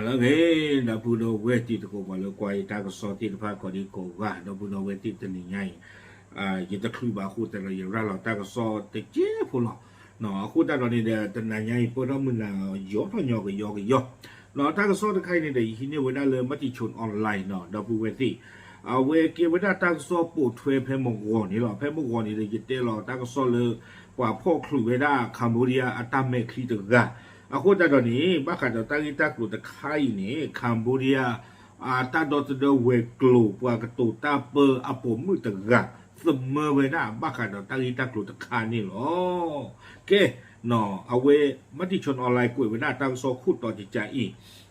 လၢအဂ့ၤ ဒီပုၢ်ဒီဝဲၢ်တံၤသကိး ပှၤလၢကွၢ်ယတၢ်ကစီၣ်သ့ၣ်တဖၣ်ကိးဒံကိးဂၤ ဒီပုၢ်ဒီဝဲၢ်သ့ၣ် တနံၤညါအံၤ ယတချုးဘၣ်အဃိသတးဒီး ယရၤလီၤတၢ်ကစီၣ်တကဲဖိလီၤ. အဃိသတးဒီးန့ၣ်ဒီး တနံၤညါအံၤ ပၢၢ်ထီၣ်မုၢ်နၤယီၤထီၣ်ညီကယီကယီ တၢ်ကစီၣ်တခါအံၤန့ၣ်ဒီး ယဟံးန့ၢ်ဝဲဒၣ်လၢ မၤတံၣ်ဆိ online နီၤ ဒီပုၢ်ဝဲၢ်သ့ၣ် အဝဲကဲဝဲဒၣ်တၢ်ကစီၣ်ပိာ်ထွဲဖဲမုၢ်ဂီၤန့ၣ်လီၤ. ဖဲမုၢ်ဂီၤန့ၣ်ဒီး ယတဲလီၤတၢ်ကစီၣ်လၢ ပှၤဖီၣ်ချုးဝဲဒၣ် Cambodia အတၢ်မဲာ်ချံတဂၤ အဃိသတးဒီးန့ၣ် ဘၣ်ဃးဒီးတၢ်ဂ့ၢ်တၢ်ကျိၤတခါအံၤန့ၣ် Cambodia အတၢ်ဒီသဒၢဝဲၤကျိၤ ပှၤကတိၤတၢ်ပၢအပိာ်မုၣ်တဂၤ သမၢဝဲဒၣ် ဘၣ်ဃးဒီးတၢ်ဂ့ၢ်တၢ်ကျိၤတခါန့ၣ်လီၤ. ကဲ အဝဲ မၤတံၣ်ဆိ online ကွဲးဝဲဒၣ်တၢ်ကစီၣ်ခိၣ်တီတကးအံၤ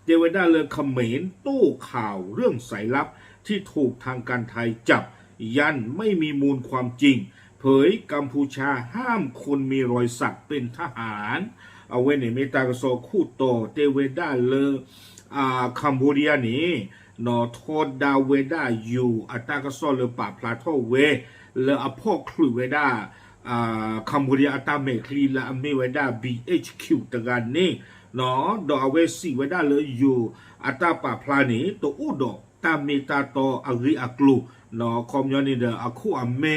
တဲဝဲဒၣ်လၢ เขมรโต้ข่าวเรื่องสายลับที่ถูกทางการไทยจับ ยันไม่มีมูลความจริง เผยกัมพูชาห้ามคนมีรอยสักเป็นทหาร အဝဲန့ၣ်မ့ၢ်တၢ်ကစီၣ်ခိၣ်တီတဲဝဲဒၣ်လၢ Cambodia န့ၣ် ထီဒါဝဲဒၣ်ယိၤအတၢ်ကစီၣ်လၢပာ်ဖျါထီၣ်ဝဲ လၢအဖီၣ်ချုးဝဲဒၣ် Cambodia အတၢ်မဲာ်ချံလၢအမ့ၢ်ဝဲဒၣ် BHQ တဂၤန့ၣ် ဒီးအဝဲစံးဝဲဒၣ်လၢယိၤအတၢ်ပာ်ဖျါန့ၣ် တအိၣ်ဒီးတၢ်မ့ၢ်တၢ်တီအဂ့ၢ်အကျိၤ ခီပညီန့ၣ်ဒီး အခိၣ်အမဲ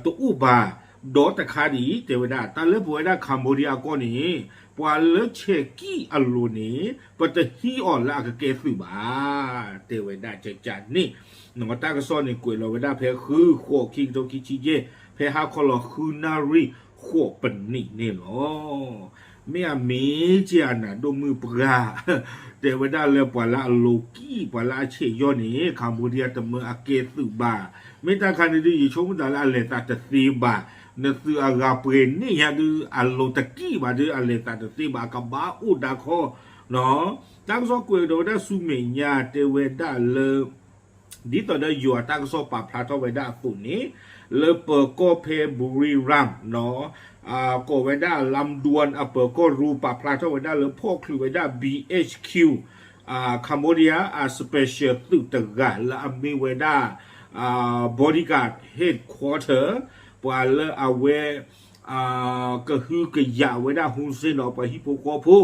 တအိၣ်ဘၣ် ဒီးတခါဒ်အံၤ တဲဝဲဒၣ် တၢ်လၢပဝဲဒၣ် Cambodia အကီၢ်န့ၣ် ပှၤလၢဆဲးကံၣ်အလိၤန့ၣ် ပတဟံးအီၤလၢအကကဲသုးဘၣ် တဲဝဲဒၣ်ကကန့ၣ် တၢ်ကစီၣ်န့ၣ်ကွဲးလီၤဝဲဒၣ်ဖဲ ဃု ဃိး ခံကထိခံဆံယဲၢ် ဖဲဟါခီလီၤဃုနၣ်ရံၣ်ဃိးပနံးန့ၣ်လီၤ. မ့ၢ်အမ့ၢ်က့အနၢ်ဒိၣ်မုၢ်ပှၢ် တဲဝဲဒၣ်လၢပှၤလၢအလိၤကံၣ် ပှၤလၢအဆဲးယံာ်န့ၣ် Cambodia တမၢအကဲသုးဘၣ်. မ့ၢ်တၢ်ခါန့ၣ်ဒုး ယဆိကမိၣ်သးလၢအလဲၤသးတသ့ဘၣ်. နသုးအဂၤပှဲၤန့ၢ်ညါဒုး အလိၤတကံၣ်ဘၣ်ဒုး အလဲၤသးတသ့ဘၣ် အကဘၣ်အိၣ်ဒါခီ တၢ်ကစီၣ်ကွဲးဒီးဝဲဒၣ်ဆူမဲာ်ညါ တဲဝဲဒၣ်လၢ ဒ်သိးဒီးယိၤအတၢ်ကစီၣ်ပာ်ဖျါထီၣ်ဝဲဒၣ်အသိးန့ၣ် လၢပၢၤကီၢ်ဖဲ Buriram နီၤ ကိးဝဲဒၣ် Lamduan အပၢၤကီၢ်ရူ ပာ်ဖျါထီၣ်ဝဲဒၣ်လၢဖီၣ်ချုးဝဲဒၣ် BHQ Cambodia အ special သုးတဂၤလၢအမ့ၢ်ဝဲဒၣ် bodyguard headquarter ပှၤလၢအဝဲ ကဟုကယာ်ဝဲဒၣ် Hun Sen ဒီးပှၤဟံၣ်ဖိဃီဖိ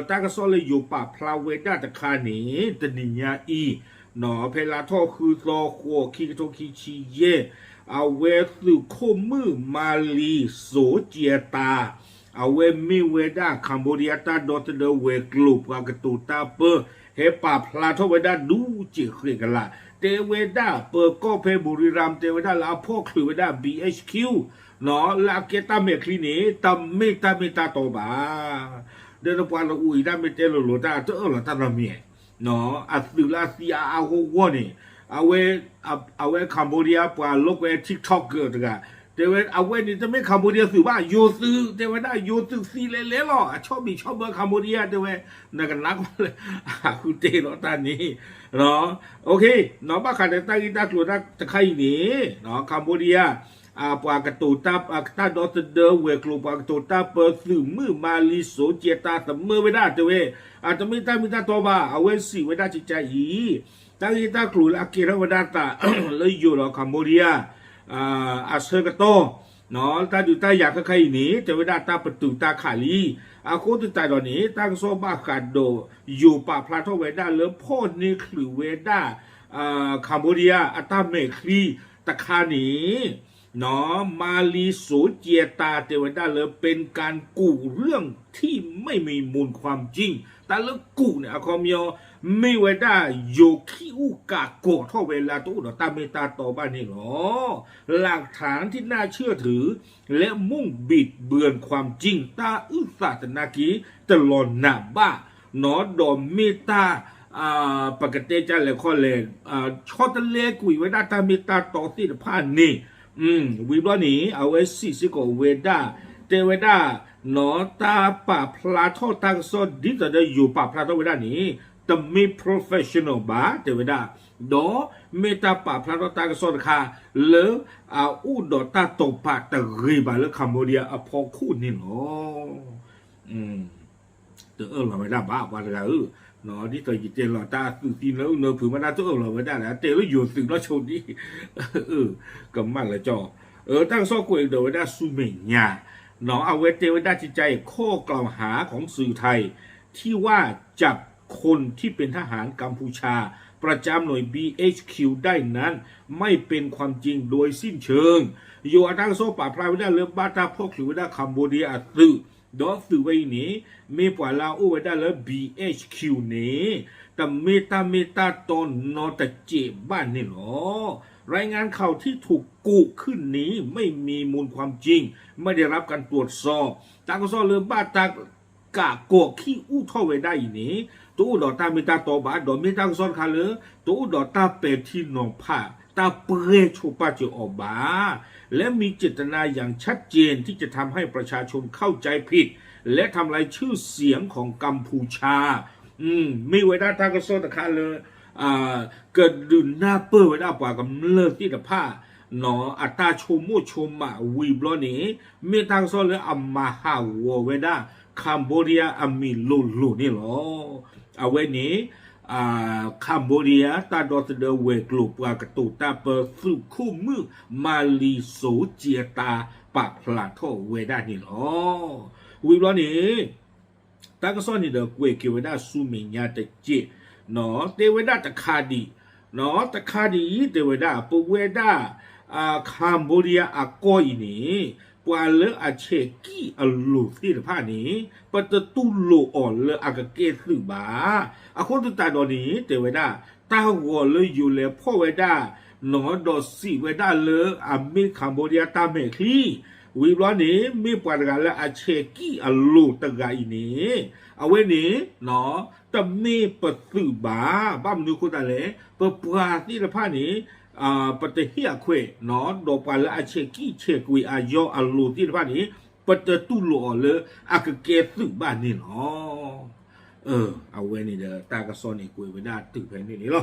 တၢ်ကစီၣ်လၢယိၤပာ်ဖျါဝဲဒၣ်တခါန့ၣ် တနံၤညါအံၤ ဖဲလါထီၣ်ဃုသီ ဃိး ခံကထိခံဆံယဲၢ် အဝဲသုးခိၣ်မုၣ် မၤလံစိကၠဲတၢ အဝဲမ့ၢ်ဝဲဒၣ် Cambodia တၢ်ဒီသဒၢဝဲၤကျိၤ ပှၤကတိၤတၢ်ပၢ ဟဲပာ်ဖျါထီၣ်ဝဲဒၣ်ဒူစဲးဃဲးကလာ် တဲဝဲဒၣ် ပၢၤကီၢ်ဖဲ Buriram တဲဝဲဒၣ်လၢအဖီၣ်ချုးဝဲဒၣ် BHQ နီၤ လၢအကဲတၢ်မဲာ်ချံန့ၣ် တမ့ၢ်တၢ်မ့ၢ်တၢ်တီဘၣ်. ဒီးနပှၤလၢအိၣ်အံၤ တၢ်မ့ၢ်တဲလိၤလိၤ တၢ်တအၢၣ်လီၤတၢ်နီတမံၤ အသုးလၢအသံအါအါဂီၢ်ဂီၢ်န့ၣ် အဝဲ အဝဲ Cambodia ပှၤလိာ်ကွဲ TikTok တဂၤ တဲဝဲ အဝဲန့ၣ်တမ့ၢ် Cambodia သုးဘၣ် ယိၤသုး တဲဝဲဒၣ် ယိၤသုးသံလဲၤလဲၤလီၤ အဆီၣ်ဘံၣ်ဆီၣ်ဘၢ Cambodia တဲဝဲ နကနၣ်ကွၢ်လၢ အဃုတဲလီၤတၢ်န့ၣ် ဘၣ်ဃးဒီးတၢ်ဂ့ၢ်တၢ်ကျိၤတခါအံၤန့ၣ် Cambodia ပှၤကတိၤတၢ် တၢ်ဒီသဒၢဝဲၤကျိၤ ပှၤကတိၤတၢ်ပၢသုးမုၣ် မၤလံစိကၠဲတၢ် သမၢဝဲဒၣ်တဲဝဲ အတမ့ၢ်တၢ်မ့ၢ်တၢ်တီဘၣ် အဝဲစံးဝဲဒၣ်ကကါအံၤ တၢ်ဂ့ၢ်တၢ်ကျိၤလၢအကဲထီၣ်ဝဲဒၣ်သး လၢယိၤဒီး Cambodia အဆၢကတီၢ် တၢ်ဒုးတၢ်ယၤခဲခါအံၤန့ၣ် တဲဝဲဒၣ်တၢ်ပတုာ်တၢ်ခးလံ. အဃိသတးဒီးန့ၣ် တၢ်ကစီၣ်ဘၣ်ဃးဒီးယိၤပာ်ဖျါထီၣ်ဝဲဒၣ်လၢဖီၣ်န့ၢ်ချုးဝဲဒၣ် Cambodia အတၢ်မဲာ်ချံတခါန့ၣ် မၤလံစိကၠဲတၢ် တဲဝဲဒၣ်လၢ เป็นการกุเรื่องที่ไม่มีมูลความจริง တၢ်လၢကူးန့ၣ် အခီပညီ မ့ၢ်ဝဲဒၣ်ယိၤခံအူကးကီၤထီၣ်ဝဲလၢအတအိၣ်ဒီးတၢ်မ့ၢ်တၢ်တီဘၣ်န့ၣ်လီၤ. หลักฐานที่น่าเชื่อถือ และมุ่งบิดเบือนความจริง တၢ်အုၣ်သးသနာ်က့ တလီၤနးဘၣ် နီၢ်ဒီးမ့ၢ်တၢ် ပကတဲကလဲၣ်ခီလဲၣ် ဆီတလဲကွံာ်ဝဲဒၣ်တၢ်မ့ၢ်တၢ်တီသ့ၣ်တဖၣ်န့ၣ် ဝံၤဘျီန့ၣ် အဝဲစံးစ့ၢ်ကီးဝဲဒၣ် တဲဝဲဒၣ် နီၢ်တၢ်ပာ်ဖျါထီၣ်တၢ်ကစီၣ်ဒ်သိးဒီးယိၤပာ်ဖျါထီၣ်ဝဲဒၣ်န့ၣ် တမ့ၢ် professional ဘၣ် တဲဝဲဒၣ် ဒီးမ့ၢ်တၢ်ပာ်ဖျါထီၣ်တၢ်ကစီၣ်တခါ လၢအအိၣ်ဒီးတၢ်တိာ်ပာ်တဂ့ၤဘၣ်လၢ Cambodia အဖီခိၣ်န့ၣ်လီၤ. တအၢၣ်လီၤဝဲဒၣ်ဘၣ် ပှၤတဂၤဧၢ, ဒ်သိးယတဲလီၤတၢ်အသုးသံနၢအုၣ်နၢဖုးမး တၢ်တအၢၣ်လီၤဝဲဒၣ်ဒီး တဲလၢယိၤသုးနီၢ်ဆိဒံး, ကမၣ်လၢကၠီ, တၢ်ကစီၣ်ကွဲးကဒီးဝဲဒၣ်ဆူမဲာ်ညါ, အဝဲတဲဝဲဒၣ်ကကါအံၤ ข้อกล่าวหาของสื่อไทยที่ว่าจับ คนที่เป็นทหารกัมพูชาประจำหน่วย บีเอชคิว ได้นั้น ไม่เป็นความจริงโดยสิ้นเชิง ယိၤအတၢ်ကစီၣ်ပာ်ဖျါဝဲဒၣ်လၢ ဘၣ်တၢ်ဖီၣ်ချုးဝဲဒၣ် Cambodia အသုး, ဒီးသုးဝဲအံၤန့ၣ် မ့ၢ်ပှၤလၢအအိၣ်ဝဲဒၣ်လၢ ဘီအ့ၣ်ချ်ယူၣ်န့ၣ် တမ့ၢ်တၢ်မ့ၢ်တၢ်တီနီတစဲးဘၣ်န့ၣ်လီၤ. รายงานข่าวที่ถูกกุขึ้นนี้ไม่มีมูลความจริง ไม่ได้รับการตรวจสอบ တၢ်ကစီၣ်လၢဘၣ်တၢ် ကးကီးခံအူထီၣ်ဝဲဒၣ်အံၤန့ၣ် တအိၣ်ဒီးတၢ်မ့ၢ်တၢ်တီဘၣ်, ဒီးမ့ၢ်တၢ်ကစီၣ်တခါလၢ တအိၣ်ဒီးတၢ်ပဲာ်ထံနီၤဖး တၢ်ပှဲၤဆိပာ်စၢၤအီၤဘၣ်, และมีเจตนาอย่างชัดเจนที่จะทำให้ประชาชนเข้าใจผิด และทำลายชื่อเสียงของกัมพูชา မ့ၢ်ဝဲဒၣ်တၢ်ကစီၣ်တခါလၢ ကဒုးနၢ်ပၢၢ်ဝဲဒၣ်ပှၤကမျၢၢ်သ့ၣ်တဖၣ် အတၢ်ဆိကမိၣ်ဆိကမးဝံၤဘျီန့ၣ် မ့ၢ်တၢ်ကစီၣ်လၢအမၤဟးဂီၤဝဲဒၣ် Cambodia အမံၤလိၤလိၤန့ၣ်လီၤ. အဝဲန့ၣ် Cambodia တၢ်ဒီသဒၢဝဲၤကျိၤပှၤကတိၤတၢ်ပၢ သုးခိၣ်မုၣ် မၤလံၤစိၤကၠံအတၢ် ပာ်ဖျါထီၣ်ဝဲဒၣ်န့ၣ်လီၤ. ဝံၤဘျီန့ၣ် တၢ်ကစီၣ်န့ၣ်ဒီးကွဲးက့ၤဝဲဒၣ်ဆူမဲာ်ညါတစဲး, တဲဝဲဒၣ်တခါဒံး, တခါဒံး တဲဝဲဒၣ် ပဝဲဒၣ် Cambodia အကီၢ်အံၤန့ၣ် ပှၤလၢအဆဲးကံၣ်အလိၤသ့ၣ်တဖၣ်န့ၣ် ပတတူၢ်လိာ်အီၤလၢအကကဲသုးဘၣ်. အဃိသတးဒီးန့ၣ် တဲဝဲဒၣ် တၢ်ဂီၤလၢယိၤလဲၤဖီၣ်ဝဲဒၣ် ဒီးစံးဝဲဒၣ်လၢအမ့ၢ် Cambodia တၢ်မဲာ်ချံ, ဝံၤဘျီန့ၣ် မ့ၢ်ပှၤတဂၤလၢအဆဲးကံၣ်အလိၤတဂၤအံၤန့ၣ် အဝဲန့ၣ် တမ့ၢ်ပသုးဘၣ်. ဘၣ်မနုၤအဃိသတးလဲၣ်, ပပှၤသ့ၣ်တဖၣ်န့ၣ် ပတဟ့ၣ်အခွဲး, ဒီးပှၤလၢအဆဲးကံၣ်ဆဲးကွံာ်အယီအလိၤသ့ၣ်တဖၣ်န့ၣ် ပတတူၢ်လိာ်အီၤလၢအကကဲသုးဘၣ်န့ၣ်လီၤ. အဝဲန့ၣ်ဒီးတၢ်ကစီၣ်န့ၣ်ကွဲးဝဲဒၣ်တုၤဖဲန့ၣ်န့ၣ်လီၤ.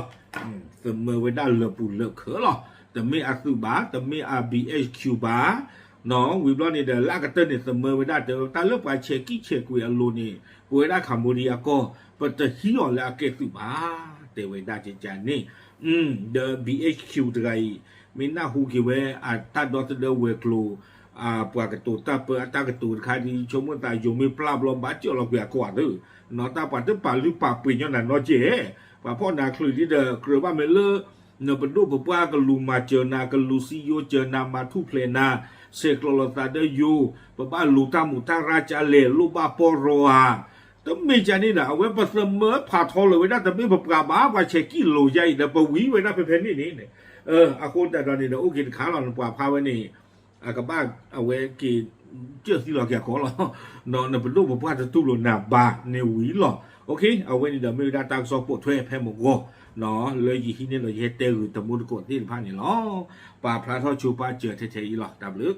သမၢဝဲဒၣ်လၢာ်ပူၤလၢာ်ခၢးလီၤ. တမ့ၢ်အသုးဘၣ်, တမ့ၢ်အ ဘီအ့ၣ်ချ်ယူၣ် ဘၣ်. ဝံၤဘျီန့ၣ်ဒီး လၢအကတၢၢ်န့ၣ် သမၢဝဲဒၣ်တဲဝဲ တၢ်လၢပှၤဆဲးကံၣ်ဆဲးကွံာ်အလိၤန့ၣ် ပဝဲဒၣ် Cambodia ကီၢ် ပတဟံးအီၤလၢအကဲသုးဘၣ်, တဲဝဲဒၣ်ကကန့ၣ် ဒီး ဘီအ့ၣ်ချ်ယူၣ် တဂၤအံၤ မ့ၢ်နၢ်ဟူက့ၤဝဲ အတၢ်ဒီသဒၢဝဲၤကျိၤ ပှၤကတိၤတၢ်ပၢအတၢ်ကတိၤတခါဒ် ဆိကမိၣ်သးယိၤမ့ၢ်ပျၢ်ဘျီ ဘၣ်စၢၤလီၤကွံာ်အကွၢ်သ့, နီၢ်တၢ်ပှၤတပာ်လုၢ်ပာ်ပှ့ၤညီနၤနီတကဲ, ပှၤဖီၣ်နၤချုးဒ်ဒီး ကြၢးဘၣ်မ့ၢ်လၢ နပဒိၣ်ပပှၢ်ကလူၤမၤစၢၤနၤ ကလူၤစံယိစၢၤနၤ မၤထူၣ်ဖျဲးနၤ ဆဲးကျိးလိာ်သးဒီးယိၤ, ပဘၣ်လူၤတၢ်မူးတၢ်ရၢ်ကလဲၣ် လိၣ်ဘၣ်ပီၢ်ရီဧါ. တမ့ၢ်ကန့ၣ်ဒီး အဝဲပသမၢဖးထီလီၤဝဲဒၣ် တမ့ၢ်ပပှၤဘၣ် ပှၤဆဲးကံၣ်လိၤယါအံၤဒီး ပဝံၤဝဲဒၣ်ဖဲဖဲန့ၣ်န့ၣ်, အဃိသတးဒီးန့ၣ်ဒီး အိၣ်က့ၤတခါလီၤ နပှၤဖးဝဲန့ၣ် အကဘၣ်အဝဲက့ၤ ကၢၢ်သံလီၤက့ၤအကီၢ်လီၤ. နပဒိၣ်ပပှၢ်တတူၢ်လိာ်နၤဘၣ်န့ၣ်ဝံၤလီၤ. အဝဲန့ၣ်ဒီးမ့ၢ်ဝဲဒၣ်တၢ်ကစီၣ်ပိာ်ထွဲဖဲမုၢ်ဂီၤ လၢယဟံးန့ၢ်ဒီးယဟဲတဲဂုာ်တမူတကိးသ့ၣ်တဖၣ်န့ၣ်လီၤ. ပာ်ဖျါထီၣ်ဆိပာ်စၢၤထဲထဲအံၤလီၤ. တၢ်ဘျုး